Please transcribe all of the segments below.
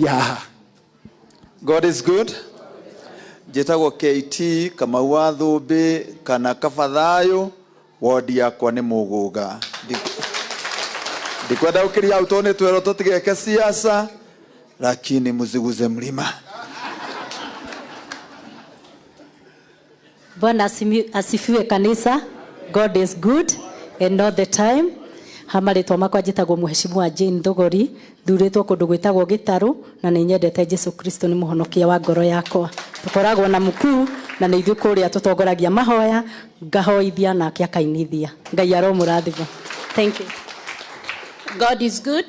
Haha. God is good. Njĩtagwo KT Kamau wa Thũmbĩ kana Kabathayo, wodi yakwa nĩ Mũgũga. Ndikwenda gũkĩria hau tondũ nĩ twerwo tũtigeke siasa, lakini msiguze mlima. Bwana asifiwe kanisa. God is good and all the time. Ha marĩtwa makwa njĩtagwo Mheshimiwa Jane Thogori, thurĩtwo kũndũ gwĩtagwo Gĩtarũ na nĩ nyendete Jesu Kristo nĩ mũhonokia wa ngoro yakwa. Tũkoragwo na mkuu na nĩ ithuĩ kũrĩa tũtongoragia mahoya, ngahoithia nake akainithia. Ngai aromũrathima. Thank you. God is good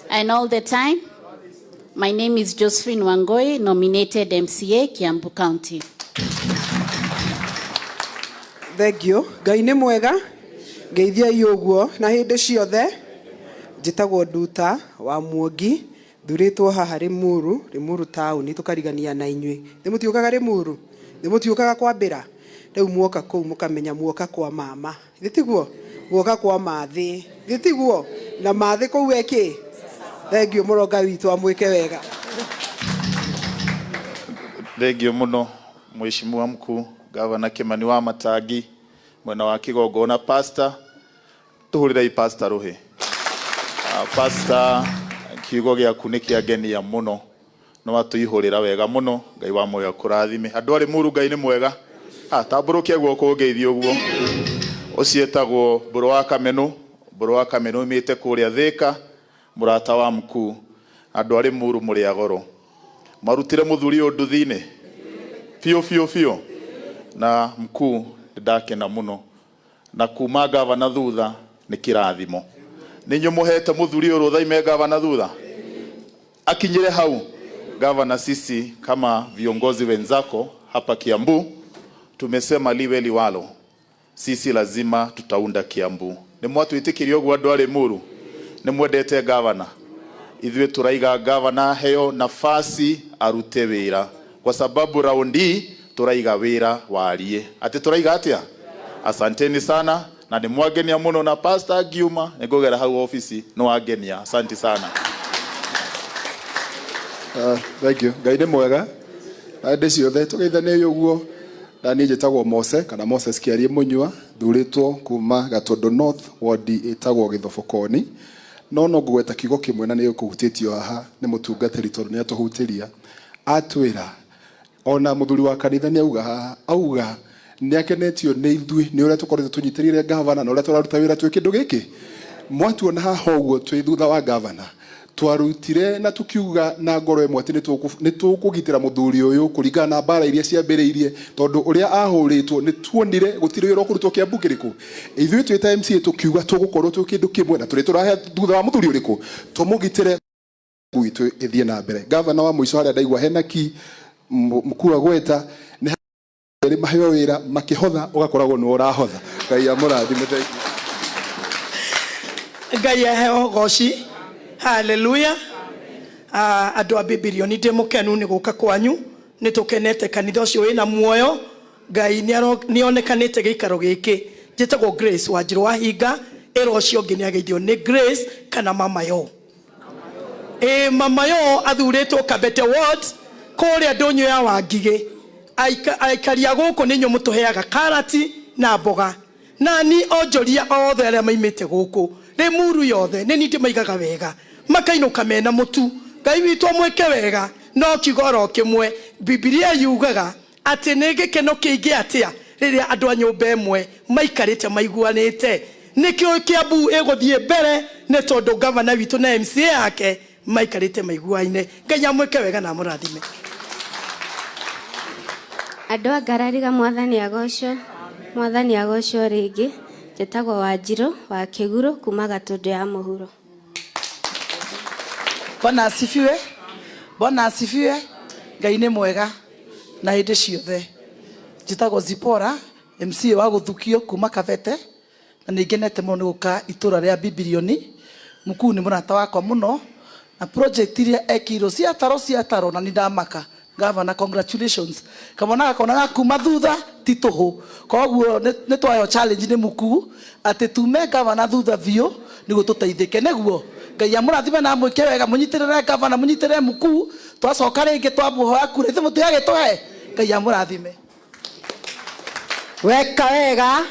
and all the time. My name is Josephine Wangoi, nominated MCA, Kiambu County. Thank you. Ngai nĩ mwega. Ngeithiai ũguo na hĩndĩ ciothe. Njĩtagwo Nduta wa Muongi, thurĩtwo haha Limuru, Limuru taũni, tũkarigania na inyuĩ. Nĩ mũtiũkaga Limuru? Nĩ mũtiũkaga kwambĩra? Rĩu muoka kũu mũkamenya muoka kwa mama. Githĩ tiguo? Muoka kwa mathĩ. Githĩ tiguo? Na mathĩ kũu ekĩ? Thank you mũno. Ngai witũ amwĩke wega. Thengio mũno, Mheshimiwa Mkuu Gavana Kimani wa Matangi, mwena wa Kigongona. Pastor, tũhũrĩrei Pastor rũhĩ. Pastor, kiugo gĩaku nĩ kĩangenia mũno, nĩ watũihũrĩra wega mũno. Ngai wa muoyo akũrathime. Andũ arĩ Mũru, Ngai nĩ mwega. Tambũrũkia guoko ũngeithie ũguo. Ũcio etagwo Mbũrũ wa Kamenũ. Mbũrũ wa Kamenũ oimĩte kũrĩa Thĩka, mũrata wa mkuu. Andũ arĩ Mũru mũrĩ a goro. Marutire mũthuri ũyũ nduthi-inĩ biũ biũ biũ. Na mkuu, ndakena mũno na kuma gavana thutha nĩ kĩrathimo. Nĩ inyuĩ mũhete mũthuri ũyũ rũtha ime gavana thutha akinyire hau. Gavana, sisi kama viongozi wenzako hapa Kiambu tumesema liwe liwalo, sisi lazima tutaunda Kiambu. Nĩ mwatwĩtĩkĩria ũguo? Andũ arĩ Mũru, nĩ mwendete gavana? Ithuĩ tũraiga gavana aheo nafasi arute wĩra, kwa sababu raundi tũraiga wĩra warie atĩ tũraiga atĩa. Asanteni sana na nĩ mwangenia mũno. Na pastor ngiuma nĩ ngũgera hau ofici, nĩ wangenia. Asante sana. Thank you. Ngai nĩ mwega na hĩndĩ ciothe. Tũgeithanie ũguo. Na niĩ njĩtagwo Mose kana Moses Kĩarie Mũnyua, thurĩtwo kuma Gatũndũ North, wodi ĩtagwo Gĩthobokoni. No ngũgweta kiugo kĩmwe na nĩ kũhutĩtio haha nĩ mũtungatĩri, tondũ nĩ atũhutĩria, atwĩra ona mũthuri wa kanitha nĩ auga haha, auga nĩ akenetio nĩ ithuĩ nĩ ũrĩa tũkoretwo tũnyitĩrĩire gavana na ũrĩa tũraruta wĩra twĩ kĩndũ gĩkĩ. Mwatuona haha ũguo twĩ thutha wa gavana, twarutire na tukiuga na ngoro ĩmwe atĩ nĩ tũkũgitĩra mũthuri ũyũ kũringana na mbara iria ciambĩrĩirie, tondũ ũrĩa ahũrĩtwo nĩ tuonire gũtirĩ wĩra ũkũrutwo Kĩambu kĩrĩkũ. Ithuĩ twĩ ta MCA tũkiuga tũgũkorwo twĩ kĩndũ kĩmwe na tũrĩ tũrahe thutha wa mũthuri ũrĩkũ tũmũgitĩre gwitũ ĩthiĩ na mbere. Gavana wa mũico harĩa ndaigua hena ki mkuu agweta nĩ erĩ maheo wĩra makĩhotha, ũgakoragwo nĩwe ũrahotha. Ngai amũrathime. Thank you. Ngai aheo goci. Haleluya. Andũ a Bibilioni, ndĩ mũkenu nĩ gũka kwanyu. Nĩ tũkenete kanitha ũcio wĩna muoyo. Ngai nĩ onekanĩte gĩikaro gĩkĩ. Njĩtagwo Grace Wanjirũ wa Hinga. Ĩra ũcio ũngĩ nĩ ageithio nĩ Grace kana mama yo. Ĩ mama yo athurĩtwo Kabete Ward kũrĩa ndũnyũ ya Wangigĩ. Aikari a gũkũ nĩ inyuĩ mũtũheaga karati na mboga. Nani onjoria othe arĩa maimĩte gũkũ Limuru yothe nĩ niĩ ndĩmaigaga wega, makainũka mena mũtu. Ngai witũ amwĩke wega. No kiugo oro kĩmwe, Bibilia yugaga atĩ nĩ gĩkeno kĩingĩ atĩa rĩrĩa andũ a nyũmba ĩmwe maikarĩte maiguanĩte. Nĩkĩo Kiambu ĩgũthiĩ mbere, nĩ tondũ gavana witũ na MCA yake maikarĩte maiguaine. Ngai amwĩke wega na amũrathime. Andũ a Ngarariga, Mwathani agocwo. Mwathani agocwo rĩngĩ. Njĩtagwo Wanjirũ wa Kĩgurũ kuma Gatũndũ ya Mũhuro. Bwana asifiwe. Bwana asifiwe. Ngai nĩ mwega na hĩndĩ ciothe. Njĩtagwo Zipora, MCA wa gũthukio kuma Kabete, na nĩ ngenete mũno nĩ gũka itũra rĩa Bibilioni. Mkuu nĩ mũrata wakwa mũno na project iria ekĩirwo ciataro ciataro na nĩ ndamaka. Governor, congratulations. Kamwana gakona kuma thutha ti tũhũ. Koguo nĩ twaheo challenge nĩ mkuu atĩ tume gavana thutha biũ nĩguo tũteithĩke. Nĩguo Ngai amũrathime na amwĩke wega, mũnyitĩrĩre gavana, mũnyitĩrĩre mkuu, twacoka rĩngĩ twamũhoya kura ithuĩ mũtigagĩtũhe. Ngai amũrathime. Weka wega,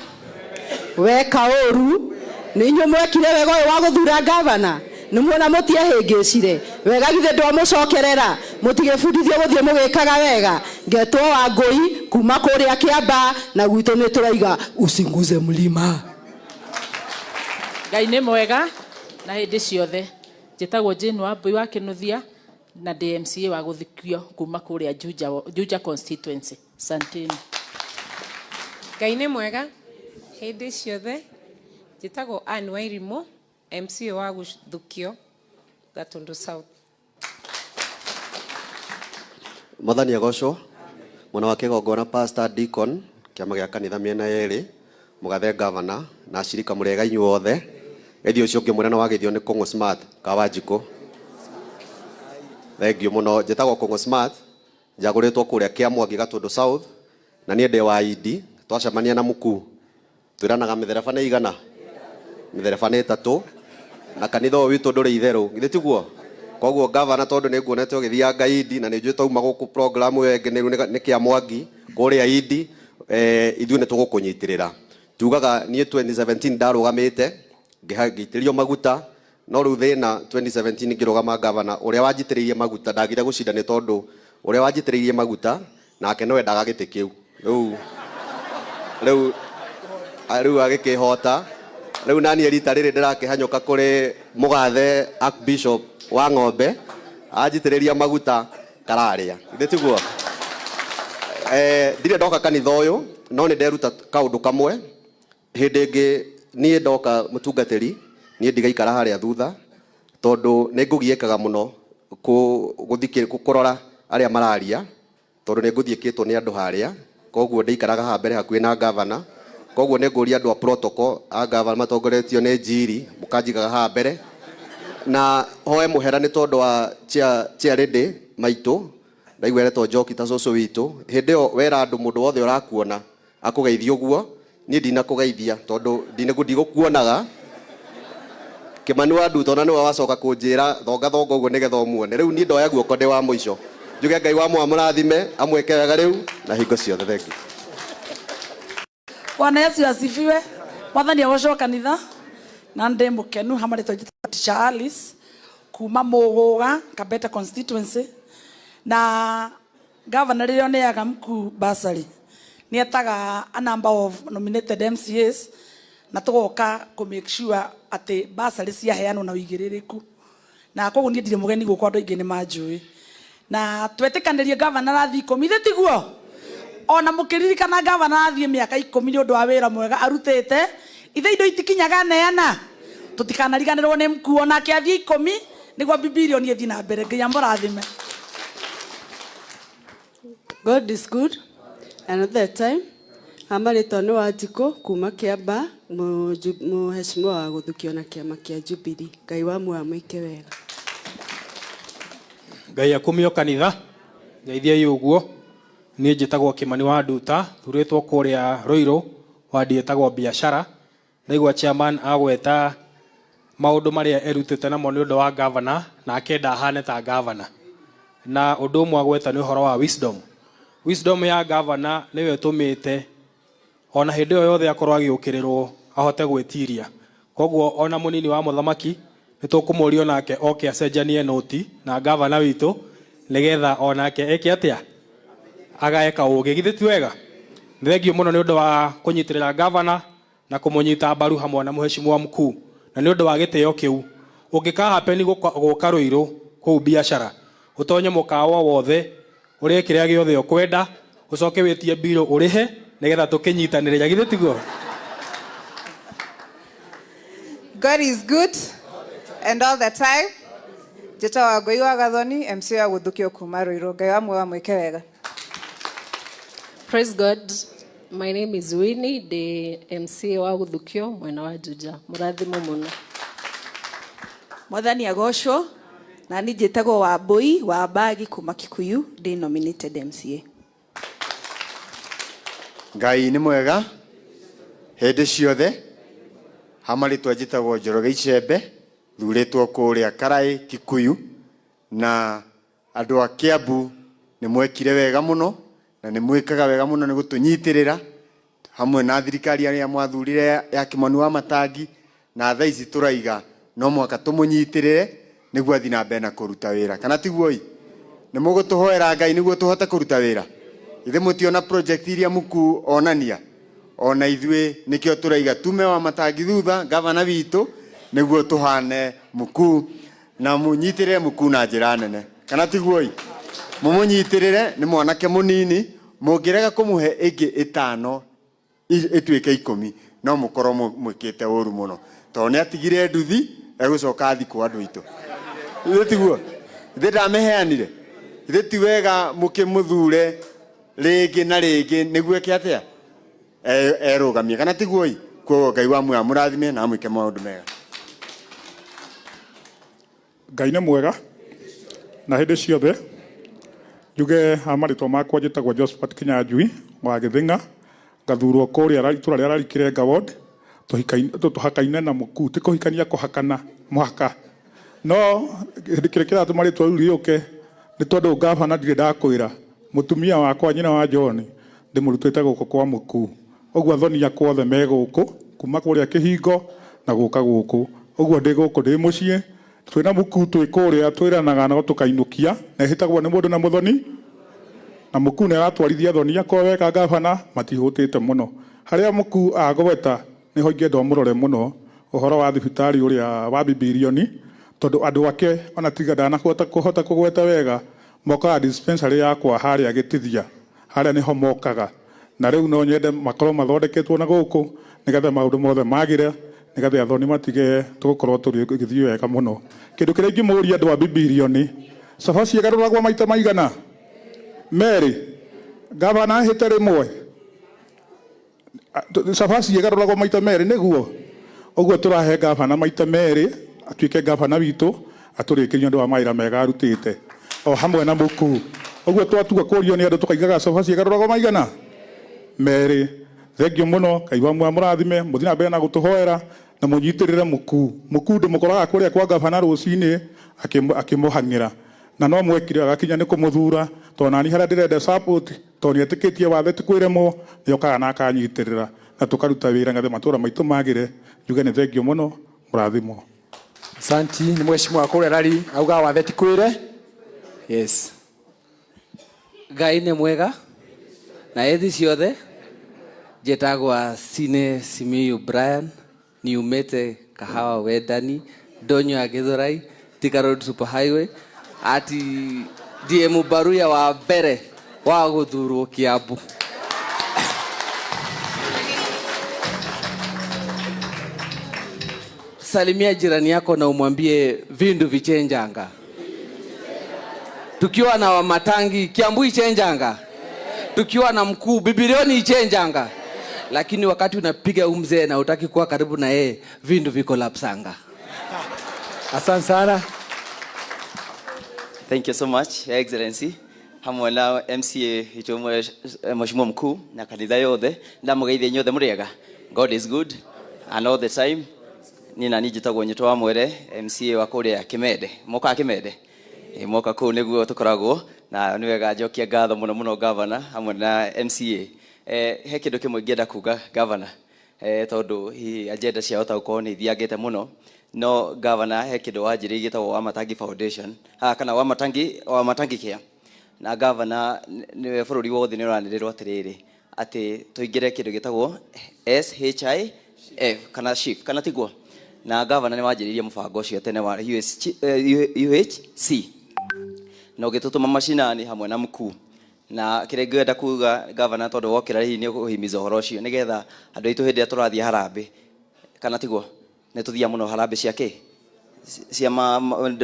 weka ũru, nĩ inyuĩ mwekire wega ũyũ wa gũthura gavana, nĩ muona mũtiehĩngĩcire wega, githĩ ndwamũcokerera, mũtigĩbundithio gũthiĩ mũgĩkaga wega. Ngetwo Wangũi kuma kũrĩa Kĩamba, na gwitũ nĩ tũraiga usinguze mlima. Ngai nĩ mwega na hĩndĩ ciothe. Njĩtagwo Jane Wambui wa Kĩnuthia na ndĩ MCA wa gũthikio kuma kũrĩa Juja, Juja constituency. Santini. Ngai nĩ mwega hĩndĩ ciothe. Njĩtagwo Ann Wairimũ, MCA wa gũthukio Gatundu South. Mwathani agocwo. Mwena wa kĩgongona Pastor Deacon, kĩama gĩa kanitha mĩena yerĩ, mũgathe gavana na acirika mũrĩega inyuothe. Geithio ũcio ũngĩ mũnene wageithio nĩ Kũng'ũ Smart Kawanjikũ. Thengiũ mũno. Njĩtagwo Kũng'ũ Smart, njagũrĩtwo kũrĩa Kĩamwangi Gatundu South, na niĩ ndĩ wa Indi. Twacemania na mũkuu twĩranaga mĩthereba nĩ igana, mĩthereba nĩ ĩtatũ, na kanitha ũyũ witũ ndũrĩ itherũ, githĩ tiguo? Koguo gavana, tondũ nĩ nguonete ũgĩthianga Indi na nĩ njũĩ twauma gũkũ program ĩyo ĩngĩ nĩ Kĩamwangi kũrĩa Indi, ithuĩ nĩ tũgũkũnyitĩrĩra. Tugaga niĩ 2017 ndarũgamĩte ngĩitĩrĩrio maguta, no rĩu thĩna 2017 ngĩrũgama gavana, ũrĩa wanjitĩrĩirie maguta ndagire gũcinda nĩ tondũ ũrĩa wanjitĩrĩirie maguta nake no endaga gĩtĩ kĩu. Rĩu rĩu agĩkĩhota. Rĩu naniĩ rita rĩrĩ ndĩrakĩhanyũka kũrĩ mũgathe Archbishop wa Ng'ombe, anjitĩrĩria maguta kararĩa, githĩ tiguo? Ndirĩ ndoka kanitha ũyũ, no nĩ nderuta kaũndũ kamwe. Hĩndĩ ĩngĩ niĩ ndoka mũtungatĩri, niĩ ndigaikara harĩa thutha, tondũ nĩ ngũgiĩkaga mũno kũrora arĩa mararia, tondũ nĩ ngũthiĩkĩtwo nĩ andũ harĩa. Koguo ndĩikaraga haha mbere hakuhĩ na gavana. Koguo nĩ ngũria andũ a protocol a gavana matongoretio nĩ Njiri, mũkanjigaga haha mbere. Na hoe mũhera nĩ tondũ wa chair lady maitũ, ndaigua eretwo Njoki ta cũcũ witũ. Hĩndĩ ĩyo wera andũ mũndũ wothe ũrakuona akũgeithia ũguo, niĩ ndinakũgeithia tondũ ndigũkuonaga. Kĩmani wa Nduta ona nĩwe wacoka kũnjĩra thonga thonga ũguo nĩgetha ũmuone. Rĩu niĩ ndoya guoko ndĩ wa mũico, njuge Ngai wa mũamũrathime, amwĩke wega rĩu na hingo ciothe. Thengiũ. Bwana Yesu asifiwe. Mwathani agocwo kanitha na ndĩ mũkenu hamwe rĩtwa njĩtagwo Teacher Alice kuma Mũgũga Kabete constituency, na governor rĩrĩa oneaga mkuu bursary nĩ etaga a number of nominated MCAs na tũgoka kũ make sure atĩ bursary ciaheanwo na ũigĩrĩrĩku, na koguo niĩ ndirĩ mũgeni gũkũ, andũ aingĩ nĩ manjũĩ, na twetĩkanĩrie governor arathiĩ 10, ithe tiguo? Ona mũkĩririkana governor arathiĩ mĩaka 10 nĩ ũndũ wa wĩra mwega arutĩte. Ithe indo itikinyaga neana, tũtikanariganĩrwo nĩ mkuu onake athiĩ 10 nĩguo bilioni ĩthiĩ na mbere. Ngai amũrathime. God is good and all the time. Amarĩtwa nĩ Wanjikũ kuma Kĩamba, mũheshimiwa wa gũthukio na kĩama kĩa Jubilee. Ngai wa muoyo amwĩke wega. Ngai akumio kanitha, ngeithiai ũguo. Niĩ njĩtagwo Kĩmani wa Nduta, thurĩtwo kũrĩa Ruiru, wadi ĩtagwo Biashara. Ndaigua chairman agweta maũndũ marĩa erutĩte namo nĩ ũndũ wa governor, na akenda ahane ta governor. Na ũndũ ũmwe agweta nĩ ũhoro wa wisdom. Wisdom ya governor nĩyo ĩtũmĩte ona hĩndĩ ĩyo yothe akorwo agĩũkĩrĩrwo ahote gwĩtiria. Koguo ona mũnini wa mũthamaki nĩ tũkũmũria onake oke acenjanie noti na gavana witũ, nĩgetha onake eke atĩa, agae kaũgĩ. Githĩ ti wega? Nĩ thengiũ mũno nĩ ũndũ wa kũnyitĩrĩra gavana na kũmũnyita mbaru hamwe na mũheshimiwa mkuu, na nĩ ũndũ wa gĩtĩo kĩu. Ũngĩkahapeni gũka Ruiru kũu biacara, ũtonye mũkawa wothe, ũrĩe kĩrĩa gĩothe ũkwenda, ũcoke wĩtie mbirũ ũrĩhe nĩgetha tũkĩnyitanĩre. Githĩ tiguo? God is good and all the time. Njĩtagwo Ngũi wa Gathoni, MC wa gũthukio kuma Ruiru. Ngai wa muoyo amwĩke wega. Praise God. My name is Winnie, the MCA wa gũthukio mwena wa Juja. Mũrathimo mũno. Mwathani agocwo. Na niĩ njĩtagwo Wambui wa Mbagi kuma Kikuyu, ndĩ nominated MCA. Ngai nĩ mwega hĩndĩ ciothe. Hama rĩtwa njĩtagwo Njoroge Icembe. Thurĩtwo kũrĩa Karai Kikuyu, na andũ a Kiambu nĩ mwekire wega mũno na nĩ mwĩkaga wega mũno nĩ gũtũnyitĩrĩra hamwe na thirikari arĩa mwathurire ya Kimani wa Matangi, na thaa ici tũraiga no mũhaka tũmũnyitĩrĩre nĩguo athiĩ na mbere na kũruta wĩra, kana tiguo? Ĩ nĩ mũgũtũhoera Ngai nĩguo tũhote kũruta wĩra? Ithe mũtiona project iria mũku onania ona ithuĩ nĩkĩo tũraiga tume wa Matangi thutha gavana witũ nĩguo tũhane mũku na mũnyitĩrĩre mũku na njĩra nene, kana tiguo? Ĩ mũmũnyitĩrĩre, nĩ mwanake mũnini, mũngĩrega kũmũhe ĩngĩ 5 ĩtuĩke 10 no mũkorwo mwĩkĩte ũru mũno, tondũ nĩ atigire nduthi egũcoka athikwo andũ aitũ. Ithe tiguo? Ithe ndamĩheanire? Ithe ti wega mũkĩmũthure rĩngĩ na rĩngĩ nĩguo eke atĩa? Erũgamie, kana tiguo? Ĩ koguo Ngai wa muoyo amũrathime na amwĩke maũndũ mega. Ngai nĩ mwega na hĩndĩ ciothe. Njuge ha marĩtwa makwa, njĩtagwo Josephat Kinyanjui wa Gĩthing'a, ngathurwo kũrĩa itũra rĩa Rarikirenga ward, tũhakaine na mũkuu, ti kũhikania, kũhakana mũhaka. No hĩndĩ kĩrĩa kĩratũma rĩtwa rĩu rĩũke nĩ tondũ ngabana ndirĩ ndakwĩra mũtumia wakwa, nyina wa John, ndĩmũrutĩte gũkũ kwa mũkuu. Ũguo athoni akwa othe me gũkũ kuma kũrĩa kĩhingo na gũka gũkũ. Ũguo ndĩ gũkũ ndĩ mũciĩ, twĩna mũkuu, twĩ kũrĩa twĩranaga no tũkainũkia na ĩhĩtagwo nĩ mũndũ na mũthoni na mũkuu nĩ aratwarithia thoni akwa wega. Gavana matihũtĩte mũno harĩa mũkuu agweta nĩho ingĩenda mũrore mũno ũhoro wa thibitarĩ ũrĩa wa bibirioni, tondũ andũ ake ona tiga ndanahota kũhota kũgweta wega, mokaga dispensary yakwa harĩa Gĩtithia, harĩa nĩho mokaga. Na rĩu no nyende makorwo mathondeketwo na gũkũ nĩgetha maũndũ mothe magĩre, nĩgetha athoni matige tũgũkorwo tũgĩthiĩ wega mũno. Kĩndũ kĩrĩa ingĩmũria andũ a bibirioni, cabaci ĩgarũragwo maita maigana? Merĩ. Gavana ahĩte rĩmwe. Cabaci ĩgarũragwo maita merĩ, nĩguo ũguo tũrahe gavana maita merĩ atuĩke gavana witũ, atũrĩkĩrie ũndũ wa mawĩra mega arutĩte o hamwe na mũkuu. Ũguo twatua kũrio nĩ andũ tũkaigaga cabaci ĩgarũragwo maigana merĩ. Thengio mũno, Ngai wa muoyo mũrathime, mũthiĩ na mbere na gũtũhoera na mũnyitĩrĩre mũkuu. Mũkuu ndĩmũkoraga kũrĩa kwa gavana rũcinĩ akĩmũhang'ĩra, na no mwekire agakinya nĩ kũmũthura, tondũ nani harĩa ndĩrenda support, tondũ nĩ etĩkĩtie wathe ti kwĩremwo, nĩ okaga na akanyitĩrĩra na tũkaruta wĩra ngetha matũra maitũ magĩre. Njuge nĩ thengio mũno, mũrathimwo. Asanti, nĩ mheshimiwa kũrĩa Rari auga wathe ti kwĩre. Yes. Ngai nĩ mwega na hĩndĩ ciothe. Njĩtagwa Sine Simiyu Brian, niumĩte Kahawa Wendani, ndonyo ya Githurai, Thika Road Super Highway, ati ndiĩ mũbaruya wa mbere wa gũthurwo Kiambu. Salimia jirani yako na umwambie vindu vichenjanga. Tukiwa na Wamatangi, Kiambu ichenjanga. Tukiwa na mkuu, bibilioni ichenjanga. Lakini wakati unapiga huyu mzee na utaki kuwa karibu na yeye, vindu viko lapsanga. Asante sana. Thank you so much, Your Excellency. Hamwe na MCA witũ, Mheshimiwa mkuu na kanitha yothe, ndamũgeithia inyuothe mũrĩega. God is good and all the time. Niĩ nani njĩtagwo Nyĩtwa wa Mwere, MCA wa kũrĩa Kĩmende. Mokaga Kĩmende? Ĩ, moka kũu nĩguo tũkoragwo, na nĩ wega njokie ngatho mũno mũno governor hamwe na MCA. He kĩndũ kĩmwe ingĩenda kuga, governor, tondũ hihi agenda ciahota gũkorwo nĩ ithiangĩte mũno, no governor, he kĩndũ wanjĩrĩirie gĩtagwo Wamatangi Foundation, kana Wamatangi Care. Na governor, nĩwe bũrũri wothe nĩ ũranĩrĩrwo atĩrĩrĩ atĩ tũingĩre kĩndũ gĩtagwo SHIF kana SHIF, kana tiguo? Na governor, nĩ wanjĩrĩirie mũbango ũcio tene wa USC, UHC na ũgĩtũtũma macinani hamwe na mkuu. Na kĩrĩa ngĩenda kuga, governor, tondũ wokĩra hihi nĩ ũkũhimiza ũhoro ũcio nĩgetha andũ aitũ hĩndĩ ĩrĩa tũrathiĩ harambĩ, kana tiguo? Nĩ tũthiaga mũno harambĩ cia kĩ cia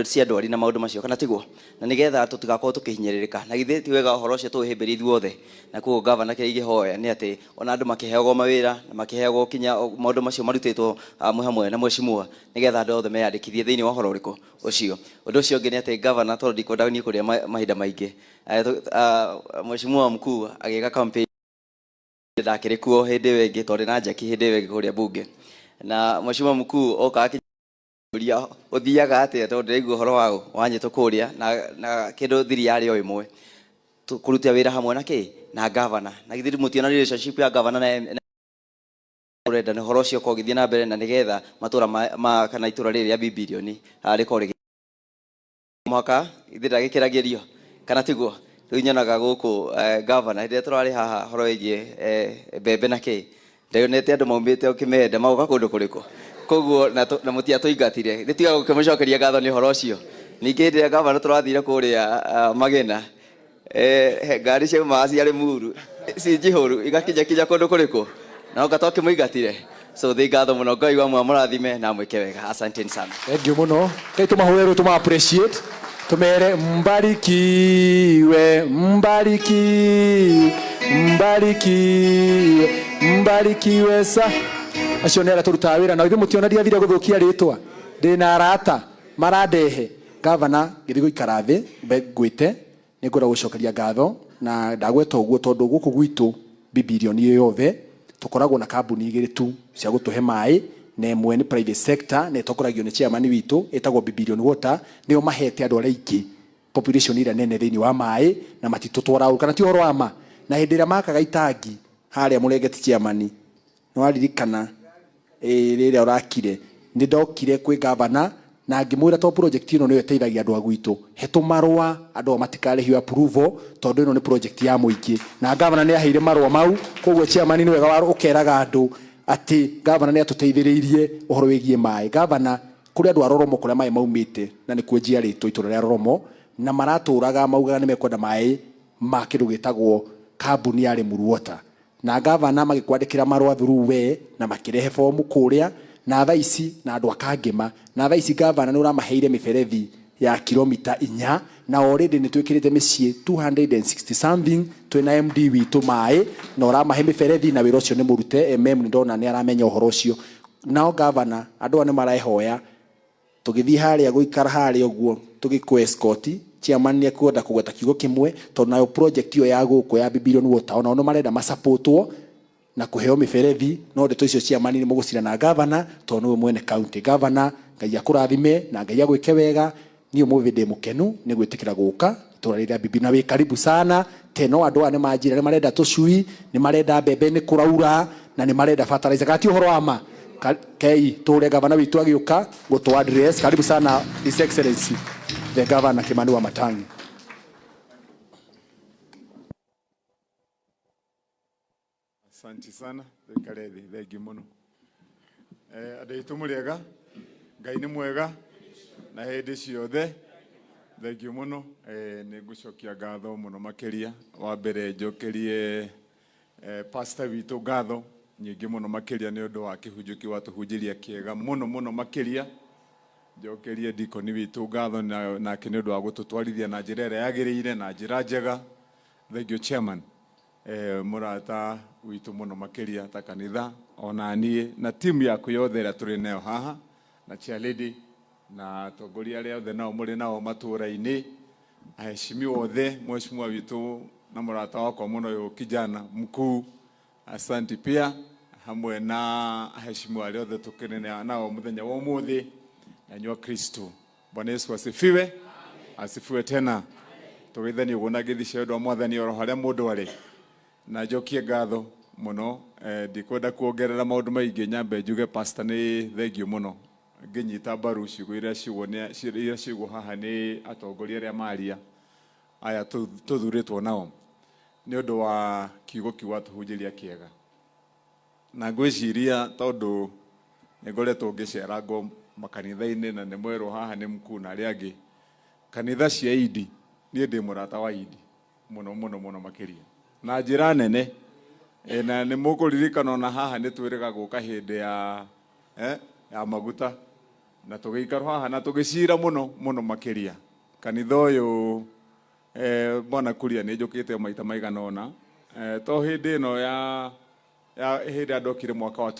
cia ndwari na maũndũ macio, kana tiguo? Na nĩgetha tũtigakorwo tũkĩhinyĩrĩrĩka, na githĩ ti wega ũhoro ũcio tũwĩhĩmbĩrie ithuothe? Na koguo governor, kĩrĩa ingĩhoya nĩ atĩ ona andũ makĩheagwo mawĩra na makĩheagwo kinya maũndũ macio marutĩtwo, mwĩ hamwe na mheshimiwa, nĩgetha andũ othe meyandĩkithie thĩinĩ wa ũhoro ũrĩkũ ũcio. Ũndũ ũcio ũngĩ nĩ atĩ governor, tondũ ndikwenda niĩ kũrĩa mahinda maingĩ, mheshimiwa mkuu agĩka campaign ndakĩrĩ kuo hĩndĩ ĩyo ĩngĩ, tondũ na Jackie hĩndĩ ĩyo ĩngĩ kũrĩa bunge, na mheshimiwa mkuu okaga. Ũria ũthiaga atĩa tondũ ndĩraigua ũhoro wa wanyitũ kũrĩa na na kĩndũ thiri yarĩ o ĩmwe kũruta wĩra hamwe na kĩ na gavana na githĩ mũtiona relationship ya gavana na na ũrenda nĩ ũhoro ũcio ũkorwo ũgĩthiĩ na mbere na nĩgetha matũra ma, ma kana itũra rĩrĩ rĩa Bibilioni rĩkorwo rĩgĩ mũhaka ithe ndagĩkĩragĩrio kana tiguo rĩu nyonaga gũkũ gavana hĩndĩ ĩrĩa tũrarĩ haha horo wĩgiĩ mbembe na kĩ ndonete andũ maumĩte ũkĩmenda magoka kũndũ kũrĩkũ koguo na na mũtiatũingatire nĩ tiga gũkĩmũcokeria ngatho nĩ ũhoro ũcio ningĩ hĩndĩ ĩrĩa gavana tũrathire kũrĩa Magena ngari ciaumaga cia Limuru ci njihũru igakinya kinya kũndũ kũrĩkũ na oka twakĩmũingatire so thĩ ngatho mũno Ngai wa mũrathime na mwĩke wega asanteni sana. Thank you muno. Kai tumahũre rĩu tũma appreciate. Tumere mbarikiwe, mbarikiwe, mbarikiwe, mbarikiwe sa. Acio nĩ arĩa tũrutaga wĩra nao. Ithuĩ mũtiona ndiathire gũthũkia rĩtwa. Ndĩna arata marandehe. Gavana ngĩthiĩ gũikara thĩ ngwĩte nĩ ngwenda gũcokeria ngatho na ndagweta ũguo tondũ gũkũ gwitũ bibilioni ĩ yothe tũkoragwo na kambuni igĩrĩ tu cia gũtũhe maĩ na ĩmwe nĩ private sector na ĩtongoragio nĩ chairman witũ ĩtagwo Bibilion Water nĩo mahete andũ arĩa aingĩ population ĩrĩa nene thĩinĩ wa maĩ na matitũtwara ũru kana ti ũhoro wa ma na hĩndĩ ĩrĩa makaga itangi harĩa Mũrengeti chairman nĩ waririkana rĩrĩa ũrakire nĩ ndokire kwĩ gavana na ngĩmwĩra to project ĩno nĩyo ĩteithagia andũ a gwitũ he tũmarũa andũ aya matikarĩhio approval tondũ ĩno nĩ project ya mũingĩ na gavana nĩ aheire marũa mau koguo chairman nĩ wega wa ũkeraga andũ atĩ gavana nĩ atũteithĩrĩirie ũhoro wĩgiĩ maĩ gavana kũrĩ andũ a Roromo kũrĩa maĩ maumĩte na nĩkuo njiarĩtwo itũra rĩa Roromo na maratũraga maugaga nĩ mekwenda maĩ ma kĩndũ gĩtagwo kambuni ya Limuru Water na gavana magĩkwandĩkĩra marũa through we na makĩrehe fomu kũrĩa na thaa ici na andũ a Kangema na thaa ici gavana nĩ ũramaheire mĩberethi ya kilomita inya na already nĩ twĩkĩrĩte mĩciĩ 260 something twĩna MD witũ maĩ na ũramahe mĩberethi na wĩra ũcio nĩ mũrute MM nĩ ndona nĩ aramenya ũhoro ũcio nao gavana andũ aya nĩ marehoya tũgĩthiĩ harĩa gũikara harĩa ũguo tũgĩkũ escort chairman nĩ ekwenda kũgweta kiugo kĩmwe tondũ nayo project ĩyo ya gũkũ ya Bibilion Water onao nĩ marenda masapotwo na kũheo mĩberethi no ndeto icio chairman nĩ mũgũcira na gavana tondũ nĩwe mwene county gavana Ngai akũrathime na Ngai agwĩke wega niĩ ũmũthĩ ndĩ mũkenu nĩ gwĩtĩkĩra gũka itũra rĩrĩa Bibi na wĩ karibu sana teno andũ aya nĩ manjĩra nĩ marenda tũcui nĩ marenda mbembe nĩ kũraura na nĩ marenda fertilizer kana ti ũhoro wa ma kei tũre gavana witũ agĩũka gũtũ address karibu sana His Excellency the Governor Kimani Wamatangi. Asante sana ikare thĩ thengiũ mũno andũ aitũ mũrĩega Ngai nĩ mwega na hĩndĩ ciothe thengiũ mũno nĩ ngũcokia ngatho mũno makĩria wa mbere njokerie pastor witũ ngatho nyingĩ mũno makĩria nĩ ũndũ wa kĩhunjio kĩu watũhunjĩria kĩega mũno mũno makĩria njokerie dikoni witũ ngatho nake nĩ ũndũ wa gũtũtwarithia na njĩra ĩrĩa yagĩrĩire na njĩra njega thengiũ chairman mũrata witũ mũno makĩria ta kanitha ona niĩ na timu yaku yothe ĩrĩa tũrĩ nayo haha na chairlady na atongoria arĩa othe nao mũrĩ nao matũũra-inĩ aheshimiwa othe mheshimiwa witũ na mũrata wakwa mũno ũyũ kijana mkuu asanti pia hamwe na aheshimiwa arĩa othe tũkĩrĩ nao mũthenya wa ũmũthĩ na inyuĩ Kristo Bwana Yesu asifiwe asifiwe tena tũgeithanie ũguo na ngeithi cia ũndũ wa mwathani oro harĩa mũndũ arĩ na njokie ngatho mũno ndikwenda kuongerera maũndũ maingĩ nyambe njuge pastor nĩ thengiũ mũno ngĩnyita mbaru ciugo iria ciugwo iria ciugwo haha nĩ atongoria arĩa maria aya tũthurĩtwo nao nĩ ũndũ wa kiugo kiu watũhunjĩria kĩega na ngwĩciria tondũ nĩ ngoretwo ngĩcerangwo makanitha-inĩ na nĩ mwerwo haha nĩ mkuu na arĩa angĩ kanitha cia Idi niĩ ndĩ mũrata wa Idi mũno mũno mũno makĩria na njĩra nene na nĩ mũkũririkana ona haha nĩ twĩrĩga gũka hĩndĩ ya ya maguta na tũgĩikara haha na tũgĩcira mũno mũno makĩria kanitha ũyũ bwana Kuria nĩ njũkĩte maita maigana ũna to hĩndĩ ĩno ya hĩndĩ ĩrĩa ndokire mwaka wa